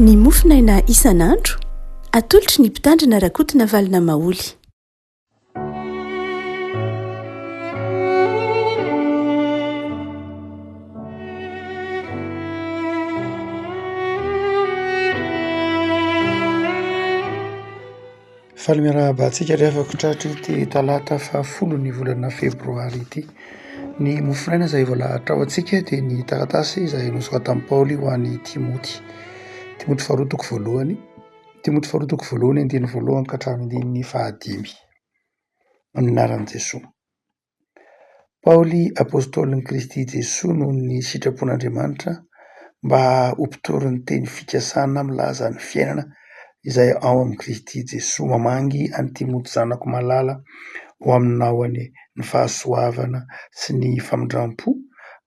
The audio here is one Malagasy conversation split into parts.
Ny mofonaina isan'andro, atolotry ny Mpitandrina Rakotonavalona Maholy. Faly miarahaba antsika ry havako tratry ity talata fahafolo ny volana febroary ity. Ny mofonaina izay voalahatra ho antsika dia ny taratasy izay nosoratan'i Paoly ho an'i Timoty. Timoty faharoa toko voalohany, Timoty faharoa toko voalohany andininy voalohany ka hatramin'ny andininy fahadimy. Amin'ny anaran'i Jesoa. Paoly apôstôlin'i Kristy Jesoa noho ny sitrapon'Andriamanitra mba ho mpitory ny teny fikasana milaza ny fiainana izay ao amin'i Kristy Jesoa. Mamangy an'i Timoty zanako malala ho aminao anie ny fahasoavana sy ny famindram-po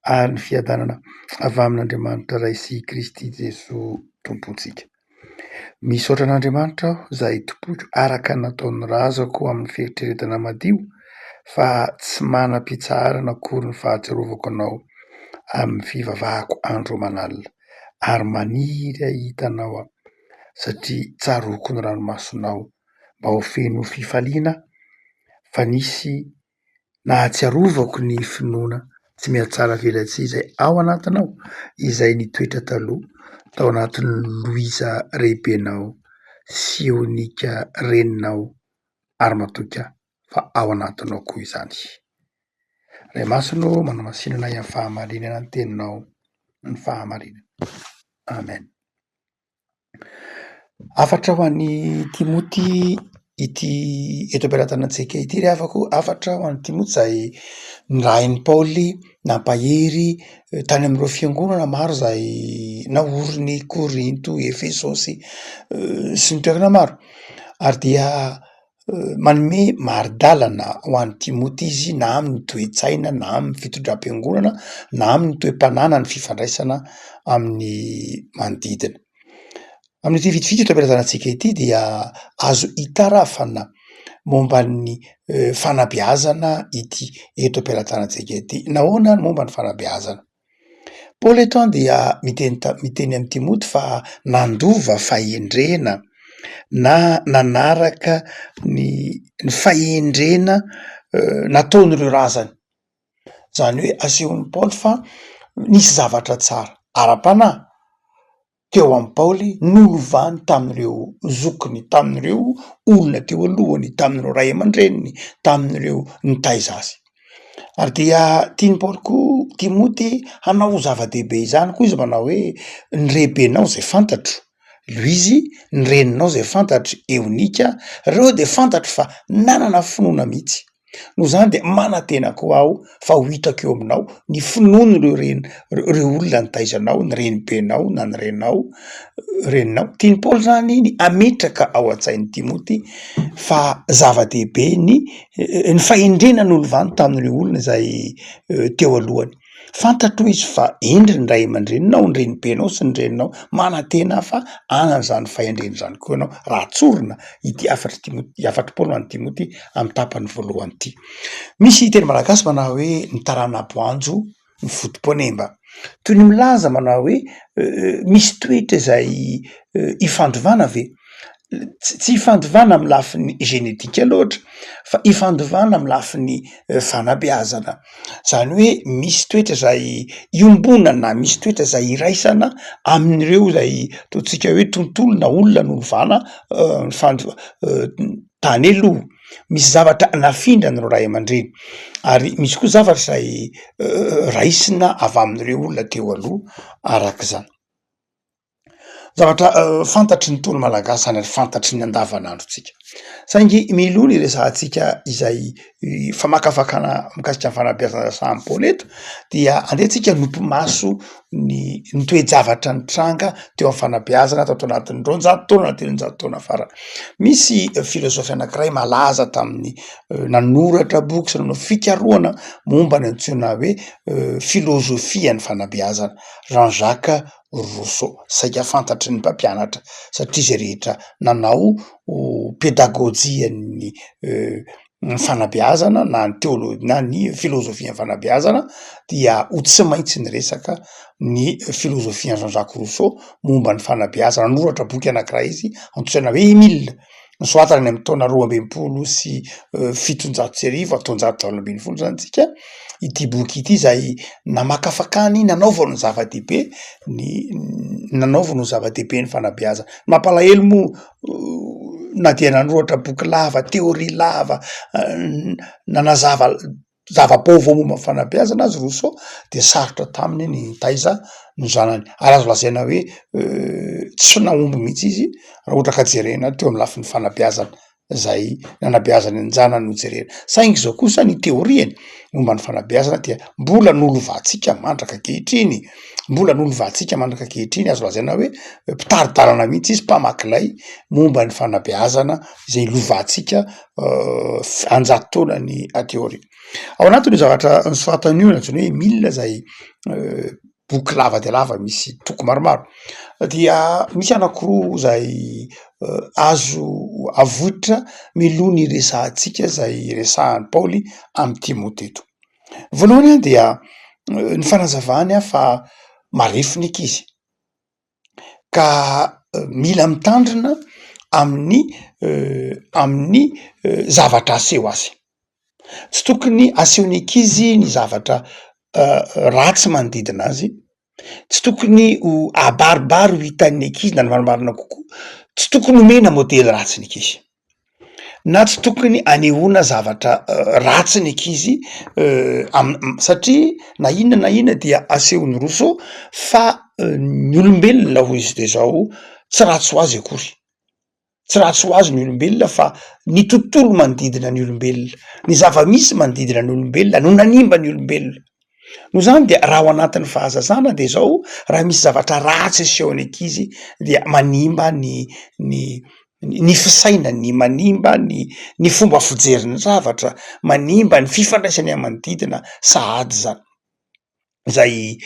ary ny fiadanana avy amin'Andriamanitra Ray sy Kristy Jesoa Tompontsika. Misaotra an'Andriamanitra aho izay tompoiko araka ny nataon'ny razako amin'ny fieritreretana madio fa tsy manam-pitsaharana akory ny fahatsiarovako anao amin'ny fivavahako andro aman'alina ary maniry hahita anao aho satria tsaroako ny ranomasonao mba ho feno fifaliana fa nisy Nahatsiarovako ny finoana tsy mihatsara velatsihy izay ao anatinao, izay nitoetra taloha tao anatin'i Loisa rehibenao sy Eonika reninao ary matoky aho fa ao anatinao koa izany. Ray Masina ô, manamasina anay amin'ny fahamarinana ny teninao ny fahamarinana. Amen. Hafatra ho an'i Timoty ity eto am-pelatanantsika ity ry havako, hafatra ho an'i Timoty izay nirahin'i Paoly nampahery tany amin'ireo fiangonana maro izay naoriny, Korinto, Efesosy sy ny toerana maro ary dia Manome mari-dalana ho an'i Timoty izy na amin'ny toe-tsaina na amin'ny fitondram-piangonana na amin'ny toe-panahy na ny fifandraisana amin'ny manodidina. Amin'ity vitsivitsy eto am-pelazantsika ity dia azo itarafana momba ny fanabeazana ity eto am-pelatanantsika ity. Nahoana no momba ny fanabeazana? Paoly eto dia miteny ta- miteny amin'i Timoty fa nandova fahendrena na nanaraka ny ny fahendrena nataon'ireo razany. Zany hoe asehon'i Paoly fa nisy zavatra tsara ara-panahy teo amin'i Paoly nolovany tamin'ireo zokiny, tamin'ireo olona teo alohany, tamin'ireo ray aman-dreniny, tamin'ireo nitaiza azy. Ary dia tian'i Paoly koa Timoty hanao ho zava-dehibe izany koa izy manao hoe ny rehibenao izay fantatro, Loizy, ny reninao izay fantatro, Eonika, ireo dia fantatro fa nanana finoana mihitsy. Noho izany dia manantena koa aho fa ho hitako eo aminao ny finoan'ireo reny, ireo olona nitaiza anao, ny renibenao na ny reninao, reninao. Tian'i Paoly izany ny hametraka ao an-tsain'i Timoty fa zava-dehibe ny ny fahendrena nolovany tamin'ireo olona izay teo alohany. Fantatro hoy izy fa hendry ny ray aman-dreninao, ny renibenao sy ny reninao, manantena aho fa hanana izany fahendrena izany koa ianao raha tsorina ity hafatr'i Timoty, hafatr'i Paoly ho an'i Timoty amin'ny tapany voalohany ity. Misy teny malagasy manao hoe ny tarana-boanjo ny foto-poanemba. Toy ny milaza manao hoe misy toetra izay ifandovana ve? Tsy ifandovana amin'ny lafiny genetika loatra fa ifandovana amin'ny lafiny fanabeazana. Zany hoe misy toetra izay iombonana, misy toetra izay iraisana amin'ireo izay ataontsika hoe tontolo na olona nolovana nifand- tany aloha. Misy zavatra nafindran'ireo ray aman-dreny ary misy koa zavatra izay raisina avy amin'ireo olona teo aloha arak'izany. Zavatra fantatry ny Ntaolo malagasy izany ary fantatry ny andavanandrontsika. Saingy mialoha ny hiresahantsika izay famakafakana mikasika ny fanabeazana resahan'i Paoly eto dia andeha tsika hanopy maso ny ny toe-javatra nitranga teo amin'ny fanabeazana tato anatin'ny 200 taona na 300 taona farany. Misy filôzôfy anankiray malaza tamin'ny nanoratra boky sy nanao fikarohana momba ny antsoina hoe filôzôfian'ny fanabeazana, Jean Jacques Rousseau, saika fantatry ny mpampianatra satria izay rehetra nanao pedagojian'ny. ny fanabeazana na ny teôlô- na ny filôzôfian'ny fanabeazana dia ho tsy maintsy niresaka ny filôzôfian'i Jean Jacques Rousseau momba ny fanabeazana. Nanoratra boky anankiray izy antsoina hoe Emile, nosoratana any amin'ny taona 1762, taonjato 18 zany tsika, ity boky ity izay namakafakany nanaovany ho zava-dehibe ny nanaovany ho zava-dehibe ny fanabeazana. Mampalahelo moa na dia nanoratra boky lava, teôria lava, nanazava zava-baovao momba ny fanabeazana azy Rousseau de sarotra taminy ny nitaiza ny zanany ary azo lazaina hoe tsy nahomby mihitsy izy raha ohatra ka jerena teo amy lafiny fanabeazana zay nanabeazany an-janany no jerena, saingy zao kosa ny teoriany momba ny fanabeazana dia mbola nolovantsika mandraka ankehitriny, mbola nolovantsika mandraka ankehitriny, azo lazaina hoe mpitari-dalana mihitsy izy, mpamaky lay momba ny fanabeazana izay lovantsika anjato taonany aty aoriana. Ao anatin'io zavatra nosoratany io antsoina hoe Emile zay boky lava dia lava misy toko maromaro dia misy anankiroa zay azo avoitra mialoha ny hiresahantsika zay resahan'i Paoly amin'i Timoty eto. Voalohany dia ny fanazavany fa marefo ny ankizy. Ka mila mitandrina amin'ny amin'ny zavatra aseho azy. Tsy tokony aseho ny ankizy ny zavatra ratsy manodidina azy, tsy tokony ho abaribary ho hitan'ny ankizy na ny marimarina kokoa, tsy tokony omena modely ratsy ny ankizy. Na tsy tokony anehoana zavatra ratsy ny ankizy am- satria na inona na inona dia asehon'i Rousseau fa ny olombelona hoy izy de zao tsy ratsy ho azy akory, tsy ratsy ho azy ny olombelona fa ny tontolo manodidina ny olombelona, ny zava-misy manodidina ny olombelona no nanimba ny olombelona. Noho izany dia raha ao anatin'ny fahazazana de zao, raha misy zavatra ratsy aseho ny ankizy dia manimba ny ny ny fisainany, manimba ny ny fomba fijeriny zavatra, manimba ny fifandraisany amin'ny manodidina sahady zany. Zay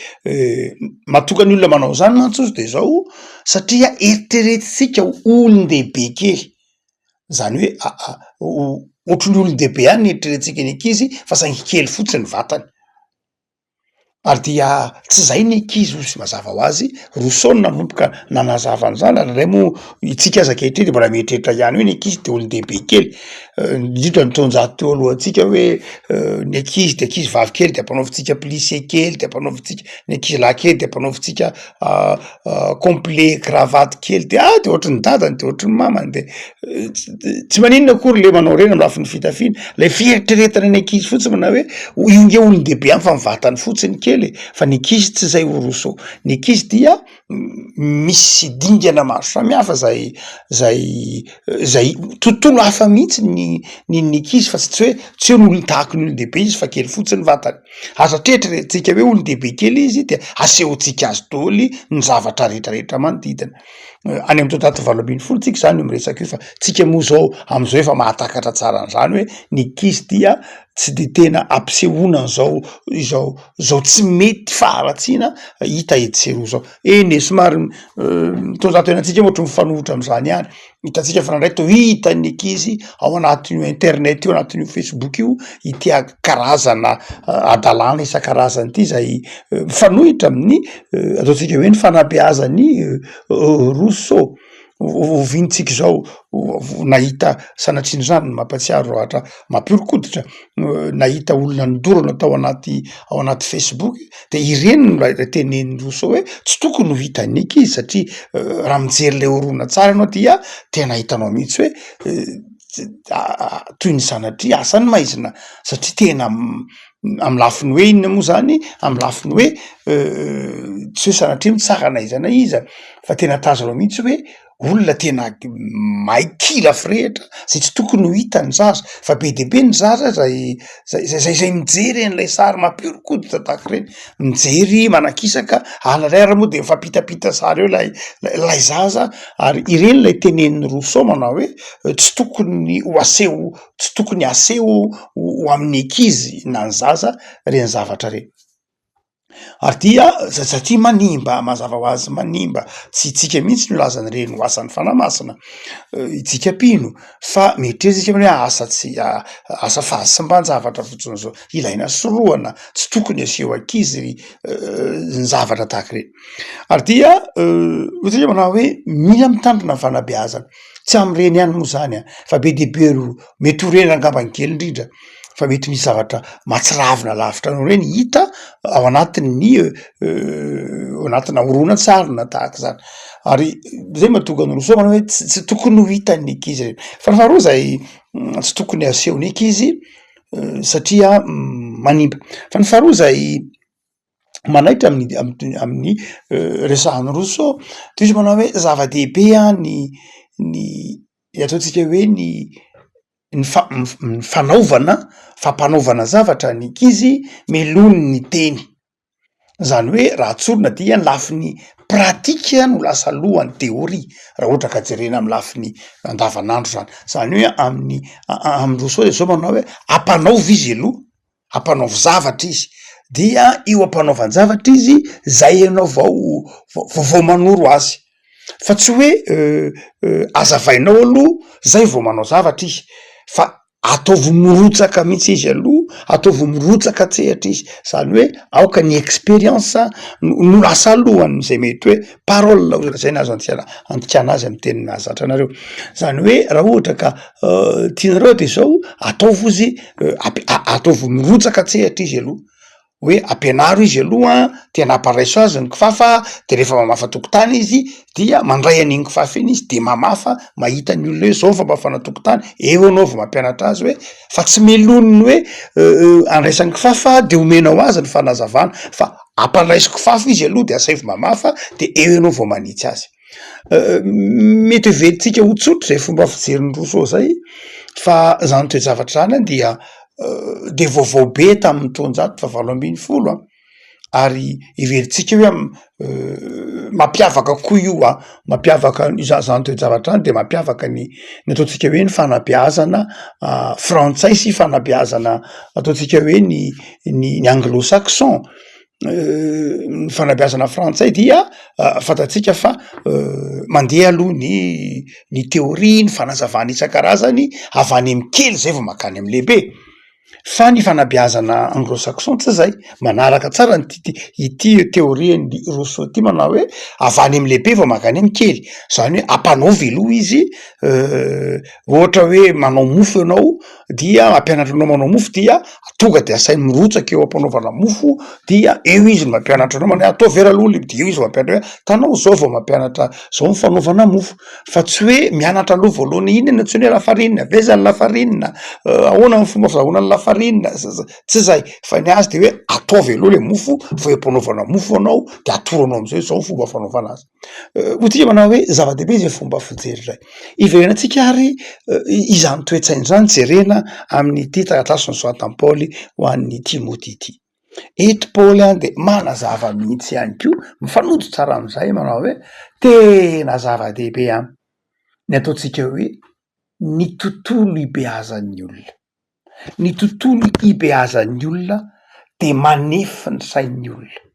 mahatonga ny olona manao an'izany mantsy ozy de zao satria eritreretintsika ho olon-dehibe kely, zany hoe ohatry ny olon-dehibe ihany ny eritreretintsika ny ankizy fa saingy kely fotsiny ny vatany, ary dia tsy zay ny ankizy ozy mazava ho azy, Rousseau no nanomboka nanazava an'izany ary indray moa itsika aza ankehitriny de mbola mieritreritra ihany hoe ny ankizy de olon-dehibe kely, indrindra ny taonjato teo alohantsika hoe ny ankizy de ankizy vavy kely de ampanaovintsika plissé kely de ampanaovintsika, ny ankizy lahy kely de ampanaovintsika complet cravate kely de ah de ohatry ny dadany de ohatry ny mamany de tsy maninona akory le manao reny amy lafiny fitafiana, le fieritreretana ny ankizy fotsiny manao hoe io nge olon-dehibe any fa ny vatany fotsiny kely e, fa ny ankizy tsy zay hoy Rousseau, ny ankizy dia misy dingana maro samihafa zay zay zay tontolo hafa mihitsy ny ny ny ankizy fa tsy hoe tsy hoe olon- tahaky ny olon-dehibe izy fa kely fotsiny ny vatany. Aza atreritreretintsika hoe olon-dehibe kely izy de asehontsika azy daholo ny zavatra rehetrarehetra manodidina. Any amin'ny taonjato 18 tsika zany io miresaka io fa tsika moa zao am'zao efa mahatakatra tsara an'zany hoe ny ankizy dia tsy de tena ampisehoana an'zao izao zao tsy mety faharatsiana hita etsy sy eroa zao. Eny e, somary ny taonjato iainantsika moa ohatry mifanohitra am'zany ihany, hitantsika fa nandray toa hitan'ny ankizy ao anatin'io internet io, anatin'io facebook io ity karazana hadalana isan-karazany ity zay mifanohitra amin'ny ataontsika hoe ny fanabeazan'i Rousseau. Oviantsika izao nahita sanatria an'izany mampahatsiaro zavatra mampihoron-koditra, nahita olona nodorana tao anaty ao anaty facebook de ireny no ilay tenenin'i Rousseau hoe tsy tokony ho hitan'ny ankizy satria raha mijery le horonantsary ianao dia tena hitanao mihitsy hoe toy ny sanatria asan'ny maizina satria tena amy lafiny hoe inona moa zany, amy lafiny hoe tsy hoe sanatria mitsara na iza na iza fa tena tazanao mihitsy hoe olona tena may kila firehitra zay tsy tokony ho hitan'ny zaza fa be de be ny zaza zay zay zay zay mijery an'ilay sary mampihoron-koditra tahaka ireny, mijery manakisaka any indray ary moa de mifampitapita sary eo lay lay zaza ary ireny lay tenenin'i Rousseau manao hoe tsy tokony ho aseho tsy tokony aseho ho amin'ny ankizy na ny zaza reny zavatra reny. Ary dia satria manimba, mazava ho azy manimba, tsy itsika mihitsy no hilaza an'ireny ho asan'ny fanahy masina, itsika mpino fa mieritreritra isika hoe asa tsy asa fahasimban-javatra fotsiny zao, ilaina sorohana, tsy tokony aseho ankizy ny zavatra tahaka ireny. Ary dia hoy tsika manao hoe mila mitandrina ny fanabeazana, tsy am'ireny ihany moa zany an, fa be dia be ro mety ho reny angamba ny kely indrindra fa mety misy zavatra mahatsiravina lavitra noho ireny hita ao anatin'ny ao anatina horonantsary na tahaka izany, ary zay mahatonga an'i Rousseau manao hoe tsy tokony ho hitan'ny ankizy ireny, fa ny faharoa zay tsy tokony aseho ny ankizy satria manimba, fa ny faharoa zay manaitra amin'ny amin'ny resahan'i Rousseau de izy manao hoe zava-dehibe an ny ny ataontsika hoe ny ny fa- ny fanaovana fampanaovana zavatra ny ankizy mialoha ny teny, zany hoe raha tsorina dia ny lafiny pratika no lasa alohan'ny teoria raha ohatra ka jerena amy lafiny andavanandro zany, zany hoe amin'ny amin'i Rousseau de zao manao hoe ampanaovy izy aloha, ampanaovy zavatra izy, dia io ampanaovan-javatra izy zay ianao vao vao vao manoro azy, fa tsy hoe azavainao aloha zay vao manao zavatra izy fa ataovy mirotsaka mihitsy izy aloha, ataovy mirotsaka an-tsehatra izy, zany hoe aoka ny expérience no lasa alohan'izay mety hoe parole ohatra zay no azo andikan- andikana azy amy teny mahazatra anareo, zany hoe raha ohatra ka tianareo de zao ataovy ozy ampi- ataovy mirotsaka an-tsehatra izy aloha, hoe ampianaro izy aloha tena amparaiso azy ny kifafa de rehefa mamafa tokotany izy dia mandray an'iny kifafa iny izy de mamafa mahita ny olona hoe zao ny famafana tokotany, eo anao vao mampianatra azy hoe fa tsy meloniny hoe andraisany kifafa de omenao azy ny fanazavana fa ampandraiso kifafa izy aloha de asaivo mamafa de eo ianao vao manitsy azy. Mety heverintsika ho tsotra zay fomba fijerin'i Rousseau zay fa zany toe-javatra zany an dia de vaovao be tamin'ny taonjato fahavalo ambin'ny folo an, ary heverintsika hoe mampiavaka koa io an, mampiavaka iza- zany toe-javatra zany de mampiavaka ny ny ataontsika hoe ny fanabeazana frantsay sy fanabeazana ataontsika hoe ny ny anglo saxon. Ny fanabeazana frantsay dia fantatsika fa mandeha aloha ny ny teoria, ny fanazavana isan-karazany avy any amy kely zay vao mankany amy lehibe, fa ny fanabeazana anglo saxon tsy zay, manaraka tsara an'ity te- ity teorian'i Rousseau ty manao hoe avy any amy lehibe vao mankany amy kely, zany hoe ampanaovy aloha izy ohatra hoe manao mofo ianao dia ampianatra anao manao mofo dia tonga de asainy mirotsaka eo am-panaovana mofo dia eo izy no mampianatra anao manao hoe ataovy era aloha le de eo izy mampianatra hoe hitanao zao vao mampianatra zao ny fanaovana mofo fa tsy hoe mianatra aloha voalohany inona no antsoina hoe lafarinina, avy aiza ny lafarinina, ahoana ny fomba fazahoana ny lafarinina, tsy zay fa ny azy de hoe ataovy aloha le mofo fa eo am-panaovana mofo anao de atoro anao am'zay zao ny fomba fanaovana azy. Hoy tsika manao hoe zava-dehibe izay fomba fijery izay. Iverenantsika ary izany toe-tsaina izany jerena amin'ity taratasy nosoratan'i Paoly ho an'i Timoty ity. Eto Paoly an de manazava mihitsy ihany koa, mifanojo tsara amin'izay manao hoe tena zava-dehibe an ny ataontsika hoe ny tontolo ibeazan'ny olona. Ny tontolo ibeazan'ny olona de manefy ny sain'ny olona.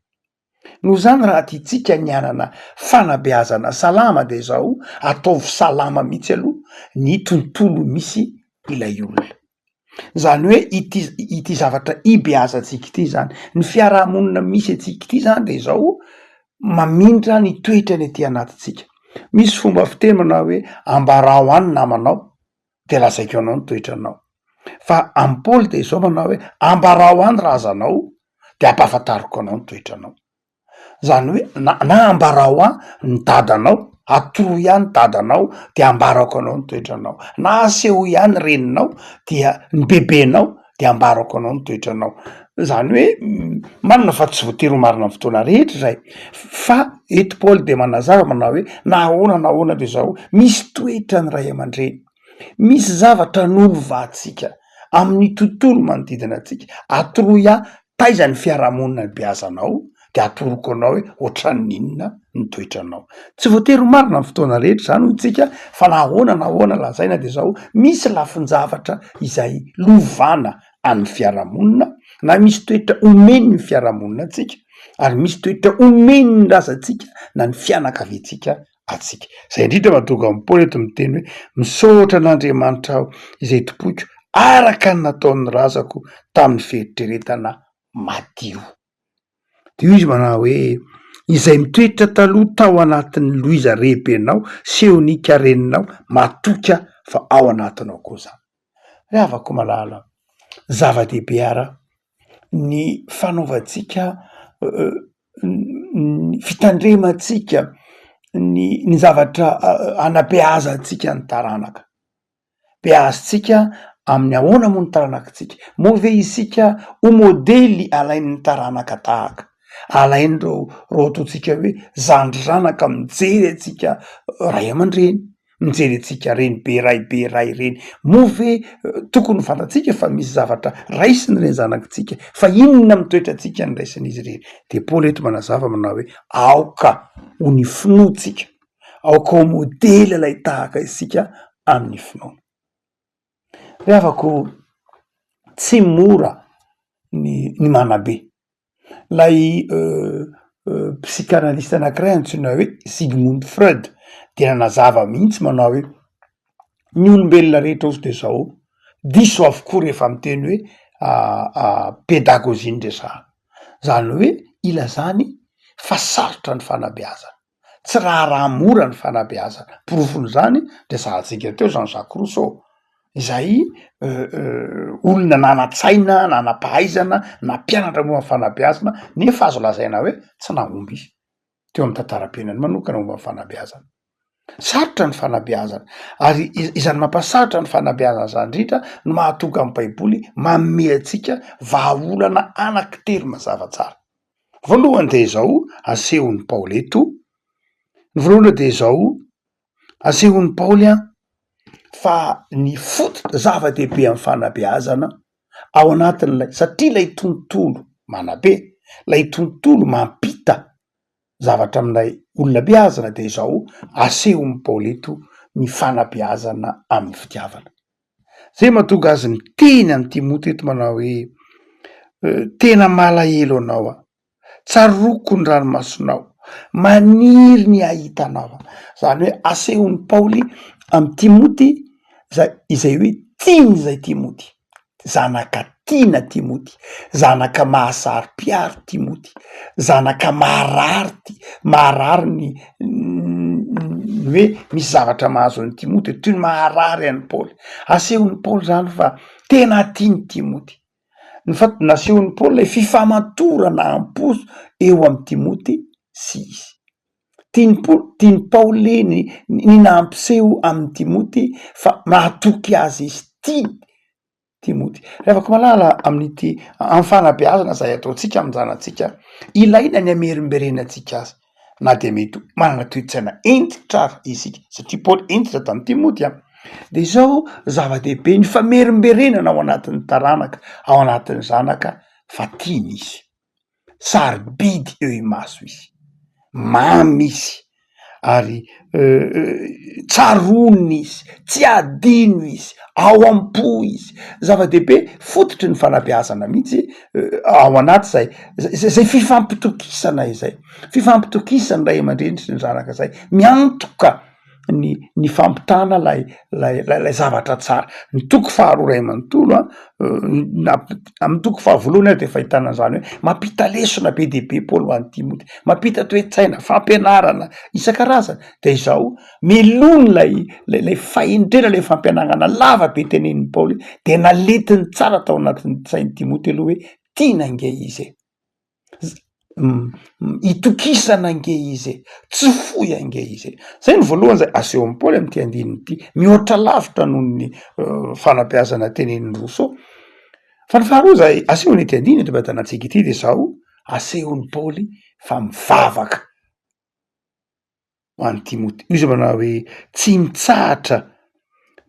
Noho izany raha tiantsika ny hanana fanabeazana salama de izao, ataovy salama mihitsy aloha ny tontolo misy ilay olona. Zany hoe ity ity zavatra ibeazantsika ity zany, ny fiarahamonina misy antsika ity zany de izao, mamindra ny toetrany aty anatintsika. Misy fomba fiteny manao hoe ambarao ahy ny namanao de lazaiko anao ny toetranao. Fa amin'i Paoly de izao manao hoe ambarao ahy ny razanao de ampahafantariko anao ny toetranao. Zany hoe na na ambarao ahy ny dadanao, atoroy ahy ny dadanao de ambarako anao ny toetranao, na asehoy ahy ny reninao dia ny bebenao de ambarako anao ny toetranao. Zany hoe marina fa tsy voatery ho marina am' fotoana rehetra zay fa eto Paoly de manazava manao hoe na ahoana na ahoana de zao misy toetra ny ray aman-dreny, misy zavatra nolovantsika amin'ny tontolo manodidina antsika, atoroy ahy taiza ny fiarahamonina nibeazanao de atoroko anao hoe ohatran'ny inona ny toetranao. Tsy voatery ho marina ny fotoana rehetra zany hoy tsika fa na ahoana na ahoana lazaina de zao misy lafin-javatra izay lovana an'ny fiarahamonina na misy toetra omen'ny fiarahamonina antsika. ary misy toetra omen'ny razantsika na ny fianakaviantsika antsika. Izay indrindra mahatonga an'i Paoly eto miteny hoe misaotra an'Andriamanitra aho izay tompoiko araka ny nataon'ny razako tamin'ny fieritreretana madio. Dia hoy izy manao hoe izay mitoetra taloha tao anatin'ny Loiza rehibenao sy Eonika reninao matoky aho fa ao anatinao koa izany. Ry havako malala, zava-dehibe ara ny fanaovantsika ny fitandremantsika ny ny zavatra anabeazantsika ny taranaka, beazintsika amin'ny ahoana moa ny taranakitsika? Moa ve isika ho modely alain'ny taranaka tahaka, alain'ireo reo ataontsika hoe zandry zanaka mijery antsika ray aman-dreny? mijery antsika renibe raibe ray reny moa ve tokony ho fantatsika fa misy zavatra raisiny ireny zanakitsika fa inona amy toetrantsika ny raisin'izy ireny de Paoly eto manazava manao hoe aoka ho ny finoantsika aoka ho modely ilay tahaka isika amin'ny finoana ry havako tsy mora ny ny manabe Ilay psychanalyste anankiray antsoina hoe Sigmund Freud dia nanazava mihitsy manao hoe ny olombelona rehetra ozy de zao diso avokoa rehefa miteny hoe pédagogie no resahana, zany hoe ilazany fa sarotra ny fanabeazana. Tsy raharaha mora ny fanabeazana, porofon'izany resahantsika teo Jean Jacques Rousseau izay olona nanan-tsaina, nanam-pahaizana, nampianatra momba ny fanabeazana nefa azo lazaina hoe tsy nahomby izy teo amin'ny tantaram-piainany manokana momba ny fanabeazana. Sarotra ny fanabeazana ary izany mampasarotra ny fanabeazana izany indrindra no mahatonga ny baiboly manome antsika vahaolana anankitelo mazava tsara. Voalohany dia izao asehon'i Paoly eto, ny voalohany dia izao asehon'i Paoly an fa ny fototra zava-dehibe amin'ny fanabeazana ao anatin'ilay, satria ilay tontolo manabe, ilay tontolo mampita zavatra amin'ilay olona beazina dia izao asehon'i Paoly eto ny fanabeazana amin'ny fitiavana. Zay mahatonga azy miteny an'i Timoty eto manao hoe, tena malahelo anao aho, tsaroako ny ranomasonao, maniry ny hahita anao aho. Zany hoe asehon'i Paoly amin'i Timoty zay izay hoe tiany izay Timoty. Zanaka tiana Timoty, zanaka mahasaro-piaro Timoty, zanaka maharary ty, maharary ny ny hoe misy zavatra mahazo an'i Timoty toy ny maharary an'i Paoly. Asehon'i Paoly zany fa tena tiany Timoty. Ny fa- nasehon'i Paoly lay fifamatorana am-po eo amin'i Timoty sy izy. Tian'i Paoly tian'i Paoly ny ny nampiseho amin'i Timoty fa mahatoky azy izy, tiany Timoty. Ry havako malala, amin'ity amin'ny fanabeazana izay ataontsika amin'ny zanatsika, ilaina ny hamerimberenantsika azy na dia mety ho manana toe-tsaina hentitra ary isika, satria Paoly hentitra tamin'i Timoty an, de izao zava-dehibe ny famerimberenana ao anatin'ny taranaka, ao anatin'ny zanaka fa tiany izy. sarobidy eo imaso izy, mamy izy ary tsaroana izy, tsy adino izy, ao am-po izy, zava-dehibe fototry ny fanabeazana mihitsy ao anaty zay zay fifampitokisana izay, fifampitokisan'ny ray aman-dreny sy ny zanaka zay, miantoka. ny ny fampitana lay lay lay zavatra tsara, ny toko faharoa ray amanontolo an, amin'ny toko fahavoalohany ary de efa ahitana an'izany hoe mampita lesona be dia be Paoly ho an'i Timoty, mampita toe-tsaina, fampianarana isan-karazany, de izao mialoha lay lay lay fahendrena lay fampianarana lava be tenenin'i Paoly de nalentiny tsara tao anatin'ny sain'i Timoty aloha hoe tiana ange izy e. Itokisana ange izy e, tsy foy ange izy e. Zay no voalohany zay asehon'i Paoly amin'ity andininy ity, mihoatra lavitra noho ny fanabeazana tenenin'i Rousseau. Fa ny faharoa zay asehon'ity andininy eto am-piadanantsika ity de zao, asehon'i Paoly fa mivavaka. ho an'i Timoty. Io izay manao hoe tsy mitsahatra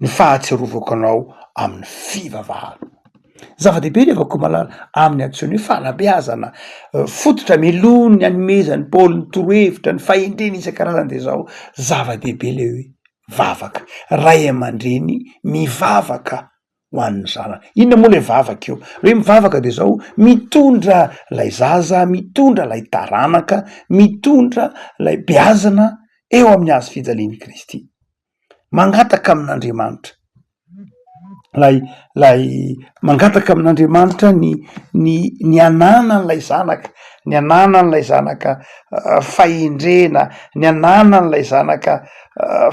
ny fahatsiarovako anao amin'ny fivavahana. Zava-dehibe ry havako malala amin'ny antsoina hoe fanabeazana fototra mialoha ny hanomezan'i Paoly ny torohevitra, ny fahendrena isan-karazany de zao, zava-dehibe le hoe vavaka, ray aman-dreny mivavaka. ho an'ny zanany. Inona moa le vavaka eo? Le hoe mivavaka de zao, mitondra lay zaza, mitondra lay taranaka, mitondra lay beazina eo amin'ny hazo fijalian'i Kristy. Mangataka amin'Andriamanitra, lay lay mangataka amin'Andriamanitra ny ny ny ananan'ilay zanaka, ny ananan'ilay zanaka fahendrena, ny ananan'ilay zanaka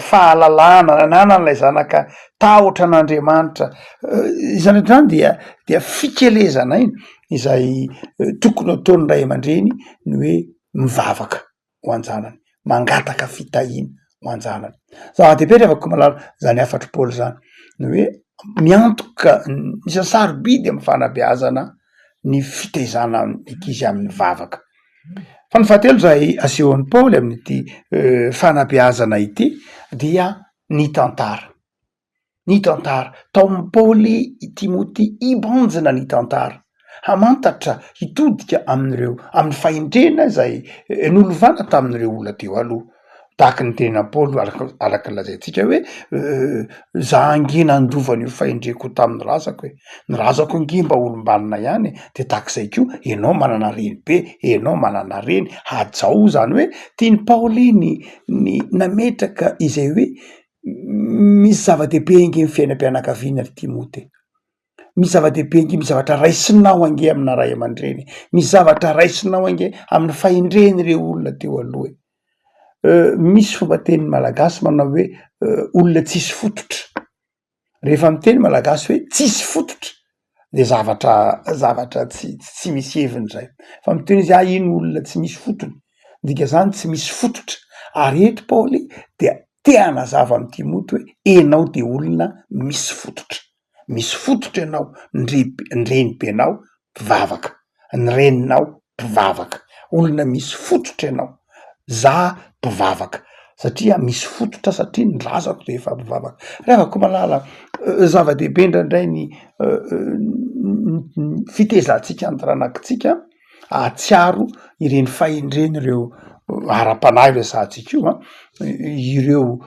fahalalana, ny ananan'ilay zanaka tahotra an'Andriamanitra, izany rehetra izany dia dia fikelezana aina izay tokony ataon'ny ray aman-dreny ny hoe mivavaka ho an-janany, mangataka fitahiana ho an-janany. Zava-dehibe ry havako malala zany hafatr'i Paoly zany, ny hoe miantoka isan'ny sarobidy amin'ny fanabeazana ny fitaizana ny ankizy amin'ny vavaka. Fa ny fahatelo izay asehon'i Paoly amin'ity fanabeazana ity dia ny tantara, ny tantara. Tao amin'i Paoly i Timoty hibanjina ny tantara, hamantatra, hitodika amin'ireo, amin'ny fahendrena izay nolovana tamin'ireo olona teo aloha. Tahaka ny tenin'i Paoly araka araka ny lazaintsika hoe za ange nandova an'io fahendreko io tamin'ny razako e, ny razako ange mba olom-banona ihany e, de tahak'izay koa ianao manana renibe, ianao manana reny, hajao zany hoe tian'i Paoly ny ny nametraka izay hoe misy zava-dehibe ange ny fiainam-pianakaviana ry Timoty e. Misy zava-dehibe ange, misy zavatra raisinao ange amina ray aman-dreny, misy zavatra raisinao ange amin'ny fahendren'ireo olona teo aloha e. Misy fomba teny malagasy manao hoe olona tsisy fototra, rehefa miteny malagasy hoe tsisy fototra de zavatra zavatra tsy tsy misy heviny zay, fa miteny izy ah iny olona tsy misy fotony, dikan'izany tsy misy fototra, ary eto Paoly dia te hanazava amin'i Timoty hoe enao de olona misy fototra. Misy fototra ianao, ny reb- ny renibenao mpivavaka, ny reninao mpivavaka, olona misy fototra ianao, za mpivavaka satria misy fototra satria ny razako de efa mpivavaka. Ry havako malala, zava-dehibe indraindray ny ny fitaizantsika ny taranakitsika hahatsiaro ireny fahendrena ireo ara-panahy resahantsika io an, ireo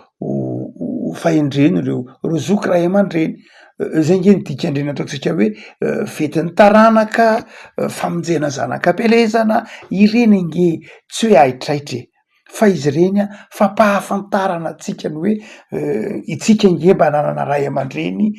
fahendrena ireo, ireo zoky ray aman-dreny, zay nge ny dikan'ireny ataontsika hoe fetin'ny taranaka, famonjena zanaka am-pielezana, ireny ange tsy hoe haitraitra e. Fa izy ireny an, fampahafantarana antsika ny hoe itsika ange mba nanana ray aman-dreny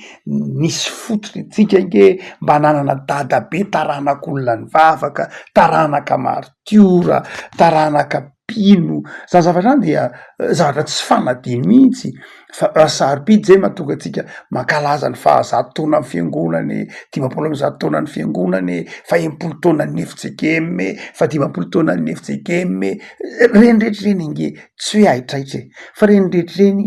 nisy fotony, itsika ange mba nanana dadabe taranak'olona nivavaka, taranaka maritiora, taranaka mpino, zany zavatra zany dia zavatra tsy fanadino mihitsy fa sarobidy zay mahatonga antsika mankalaza ny fahazato taonan'ny fiangonana e, 150 taonan'ny fiangonana e, faha-enimpolo taonan'ny FJKM e, faha-50 taonan'ny FJKM e, reny rehetra reny ange tsy hoe haitraitra e, fa reny rehetra reny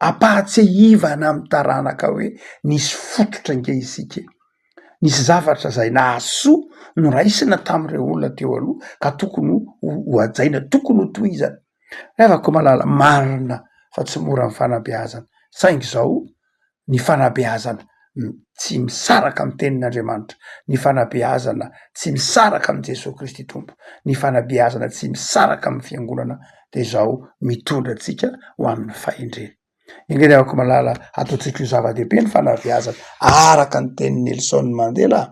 ampahatsiahivana amin'ny taranaka hoe nisy fototra ange isika e, nisy zavatra zay nahasoa noraisina tamin'ireo olona teo aloha ka tokony ho hajaina, tokony ho tohizana. Ry havako malala, marina fa tsy mora ny fanabeazana, saingy izao ny fanabeazana tsy misaraka amin'ny tenin'Andriamanitra, ny fanabeazana tsy misaraka amin'i Jesoa Kristy Tompo, ny fanabeazana tsy misaraka amin'ny fiangonana de izao mitondra antsika ho amin'ny fahendrena. Enga anie havako malala, ataontsika ho zava-dehibe ny fanabeazana araka ny tenin'i Nelson Mandela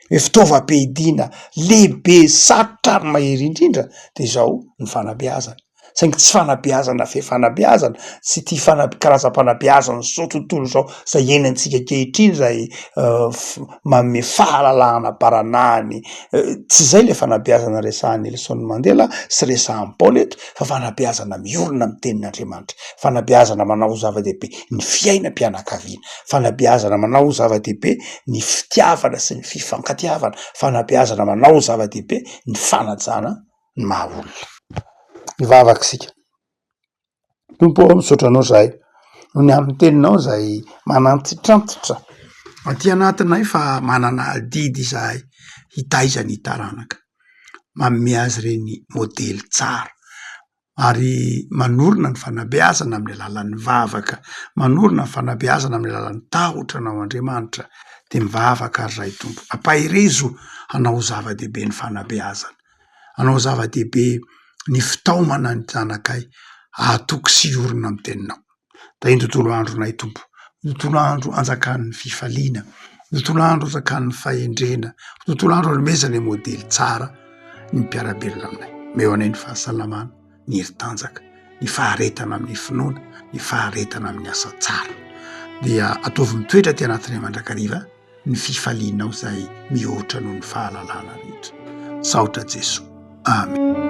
hoe fitaovam-piadiana lehibe sarotra ary mahery indrindra de izao ny fanabeazana. Saingy tsy fanabeazana fe fanabeazana, tsy ity fana- karazam-panabeazana zao tontolo izao zay iainantsika ankehitriny zay manome fahalalahana baranahiny, tsy zay le fanabeazana resahan'i Nelson Mandela sy resahan'i Paoly eto fa fanabeazana miorina amin'ny tenin'Andriamanitra, fanabeazana manao ho zava-dehibe ny fiainam-pianakaviana, fanabeazana manao ho zava-dehibe ny fitiavana sy ny fifankatiavana, fanabeazana manao ho zava-dehibe ny fanajana ny maha olona. Hivavaka isika. Tompo ô, misaotra anao izahay noho ny amin'ny teninao izay manantitrantitra aty anatinay fa manana adidy izahay hitaiza ny taranaka, manome azy ireny modely tsara ary manorina ny fanabeazana amin'ny alalan'ny vavaka, manorina ny fanabeazana amin'ny alalan'ny tahotra anao Andriamanitra de mivavaka ary izahay Tompo, ampaherezo hanao zava-dehibe ny fanabeazana. Hanao zava-dehibe ny fitaomana ny zanakay hahatoky sy hiorina amin'ny teninao. Tahin'ny tontolo andronay Tompo. Tontolo andro anjakan'ny fifaliana, tontolo andro anjakan'ny fahendrena, tontolo andro anomezana ny modely tsara ny mpiara-belona aminay. Omeo anay ny fahasalamana, ny hery tanjaka, ny faharetana amin'ny finoana, ny faharetana amin'ny asa tsara. Dia ataovy mitoetra aty anatinay mandrakariva ny fifalianao izay mihoatra noho ny fahalalana rehetra. Misaotra Jesoa. Amen.